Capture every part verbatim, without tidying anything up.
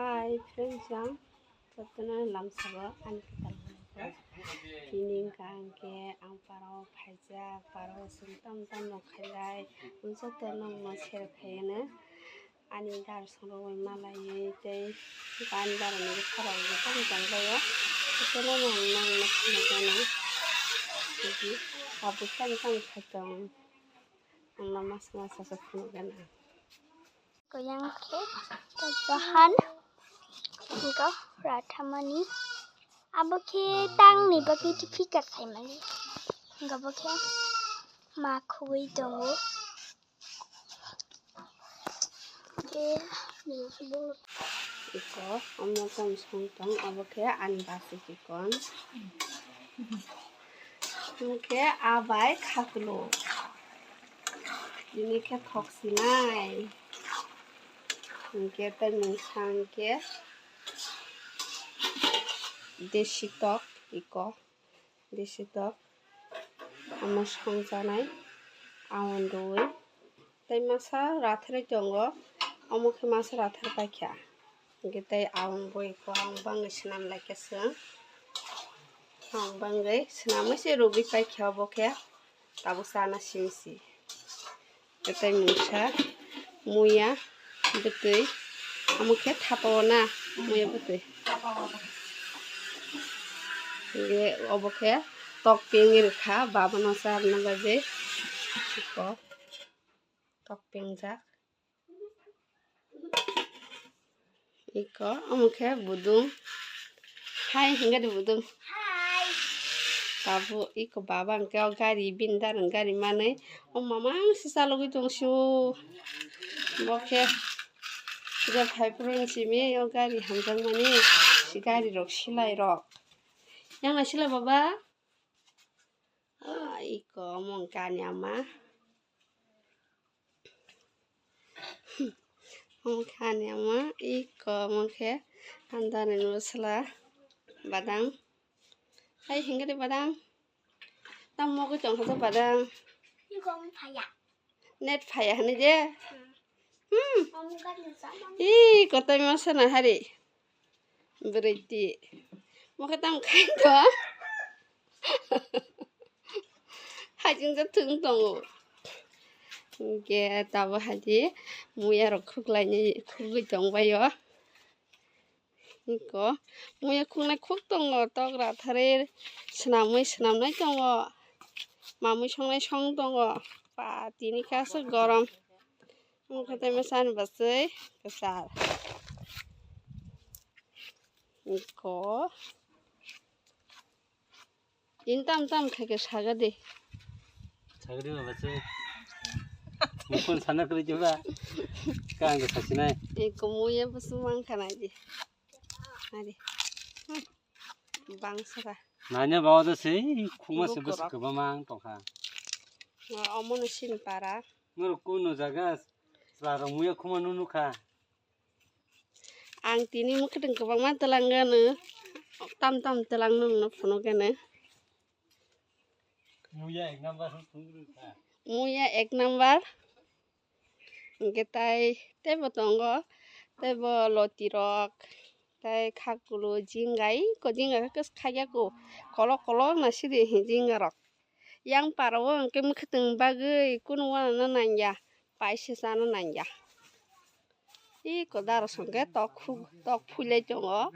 Hi friends, ang jotono lamsao ani kwtal hamjakmung. Tini wngkha ang khe ang parao phaijak, parao chwng tamo tamo khailai, jotono nokno share khaiyano. Ani dar songrogwi malaiwi tei ani darani bwskango tamo tamo khaio. Jotono ang nokno phunukgano. Abo tamo tamo khai tong, ang no masa masa khe phunukgano. Koyang khe kajahan, hingkhe rathamani. Abo khe tangni bagwi tei phika khaimani. Hingkhe abo khe ma khugui tongo. Khe iko omo tong song tong, abo khe ani basi chikon. Hingkhe abai khaklo. Bini khe thok sinai. Hingkhe tei mungsa hingkhe desi tok iko. Desi tok. Omo songchanai. Awan rwi. Tei masa ratharwi tongo. Omo khe masa rathar paikha. Hingkhe tei awan bo iko, awan bangwi swnam laikha chwng. Awan bangwi swnamwi se rwgwi paikha obo khe. Tabuk chana simi si. Tei mungsa, muya, bwtwi, omo khe thapa o na, muya bwtwi. Hingkhe obo khe tok pengwi rwkha, babano charwna bagwi. Iko tok pengjak. Iko, omo khe budung. Hai, hingkhe de budung. Hai. Tabuk, iko baba hingkhe o gari, bini darani gari manwi. O mama ang se chalogwi tong sio. Bo khe, je phai phuru simi o gari hamjakmani, si gari rok silai rok. Yang nai silai baba? Ah, iko omo hingkhe ani ama. Omo khe ani ama, iko omo khe ani darani bwsla badang. Hai hingkhe de badang. Tamo mogwi tongkha de badang. Iko omo phaiya. Net phaiya hwnwi de. Hmm. Ih, kotai masa na hari. Bwrwi ti. Mokhe tamo khai to. Hajing ja thung tongo. Hingkhe tabo haji muya rok khuklaini khugwi tongbaio. Iko muya khuknai khuk tongo, tok ratharwi swnamwi swnamnai tongo. Mamwi songnai song tongo. Pa tini khe aswk gorom. Omo khe tei masa ni bwswi kwchar. Iko. Tini tam tam khai khe saga de. Sagri baba se. Mukun sana kri jiba. Kang de sasinai. Iko muya bwswk mang khanai di. Ari. Hmm. Bang saka. Nanya bawa de se khuma se bwswk kwbangma ang tongkha. Omo no sin para. Norok kuno jaga chwla rok muya khuma nunu kha. Ang tini mwkhwtwng kwbangma twlanggano, tam tam twlang nungno phunukgano. Muya ek number hwn phunukgwrwkha. Muya ek number. Hwnkhe tai teibo tongo, teibo loti rok, tei khakulu, jinga, iko jinga khe khaiyako, kolok kolok na sidi jinga rok. Yang parao hwnkhe mwkhwtwng bagwi kunu wanano nangya, paisa chana nangya. Iko daro songkhe tok khu-, tok phulai tongo.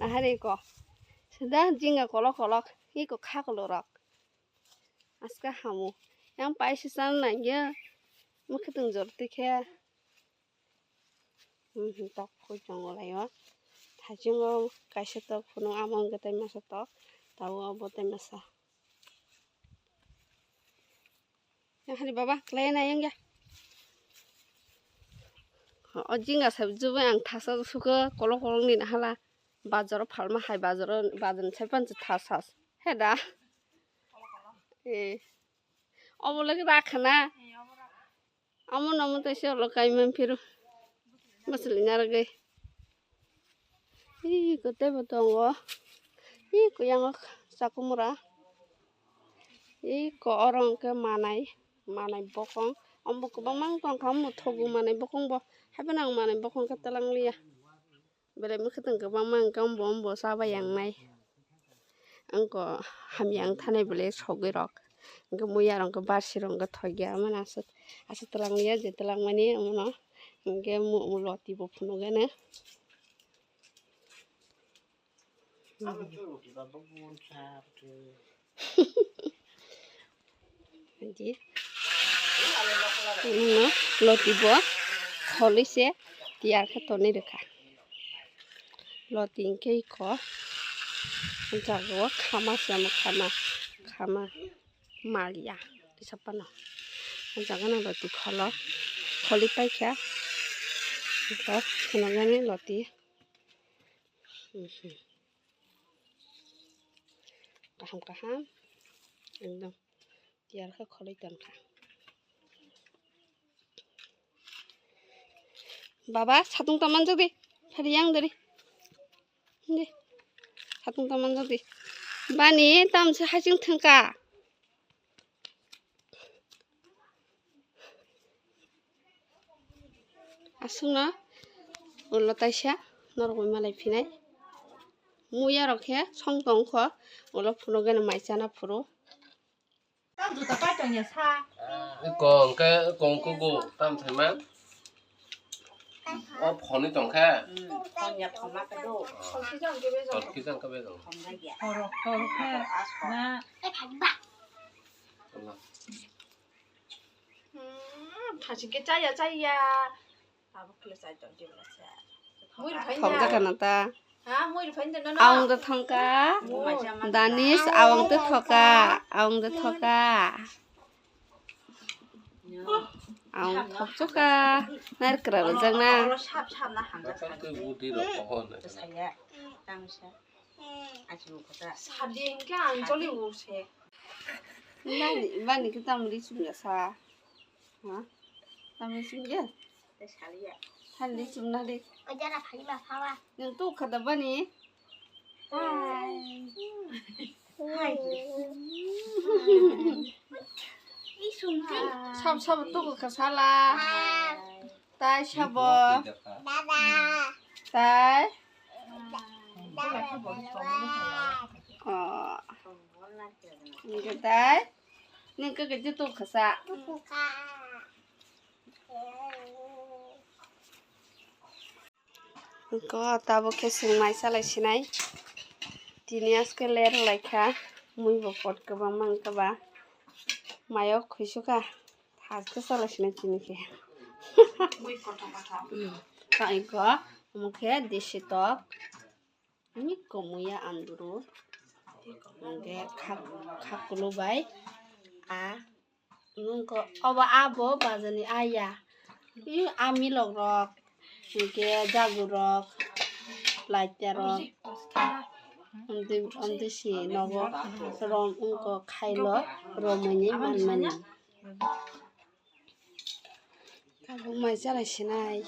Nahari iko. Sida jinga kolok kolok, iko khakulu rok. Aska hamu. Yang paisa chana nangya, mwkhwtwng jor tikhe. Hmm, tok phui tongo lai o. Thaichungo kaisa tok phunuk, amo wngkha tei masa tok, tabuk abo tei masa. Yang hari baba, klai nai yang ya. O jinga sabi jubai ang thasa suka kolok kolok ni nahala. Bazaro phalma hai bazaro, bazar ni sai pansa thasa. He da? Eh. Obo lagi rakha na? Amo nomo tei se ulo kai man phiro. Masli narwgwi. Ih, kotei bo tongo. Ih, kuyango chakumura. Ih, ko oro hwnkhe manai, manai bokong. Omo kwbangma wng tongkha, omo thogo manai bokong bo. Haphano ang manwi bokhong khe twlang liya. Belai mwkhwtwng kwbangma wngkha, ombo ombo chabai yang nai. Wngkha hamya wng thanai belai sogwi rok. Hwnkhe muya rok wngkha barsi rok wngkha thokya. Omo no aswk, aswk twlang liya, je twlang mani omo no. Hwnkhe mu-, mu loti bo phunukgani. Di. Nwng loti bo kholwi se tiyar khe tonwi rwkha. Loti hwnkhe ikho jagao khama se omo khama, khama maliya kisa phano. O jaga no loti kholo, kholi paikha. Ito phunuknani loti. Kaham kaham ekdom tiyar khe kholwi tongkha. Baba, satung ta manjak di, phari yang dari. Di, satung ta manjak di. Bani tamse haching thangka. Aswkno ulo taisa norok bai malai phinai. Muya rok khe song tong kho, ulo phunukgani mai chana phuru. Kong khe kong kugo tam thaiman. O phone tong kha. Phone ya phone ma ka do. Phone ki jang ke be jang. Phone ki jang ke be jang. Phone ga ya. Phone, phone khe na. Hmm, thasi ke chaya chaya. Abo kle chai tong di bwsa. Mui rwphai Thok na. Jakha na ta. Ha, mui rwphai na no. Awang da thongka. Mui ma jama. Danis awang da thoka. Awang da thoka. Ang thokchukha, narikra rwjakna. Sap sap na hamjak. Twi budi rok pohor na. Saya, tang sa. Aji mukha ta. Sadi hingke ang joli use. Bani, bani ke tamri chumya sa. Ha? Tamri chumya? Te saliya. Tamri chumna de. Ajara phai ma phawa. Nang tu khada bani. Sab sab tuku kasala. Tai sabo. Tai. Oh. Ningke tai. Ningke ke jutu kasa. Ko tabuk khe chwng mai chalai sinai. Tini aske ler lai kha. Mui bo pot kwbangma wngkha ba. Mayo khuisukha. Thas khe chalai sinai tini khe. Tei ko omo khe desi tok. Ani komuya anduru. Hingke khak-, khakulu bai a. Nungko obo abo bajani aya. I amilok rok, hingke jagu rok, laita rok, amtwi, amtwi si nogo rom wngko khailo romani manmani. Tabuk mai chalai sinai.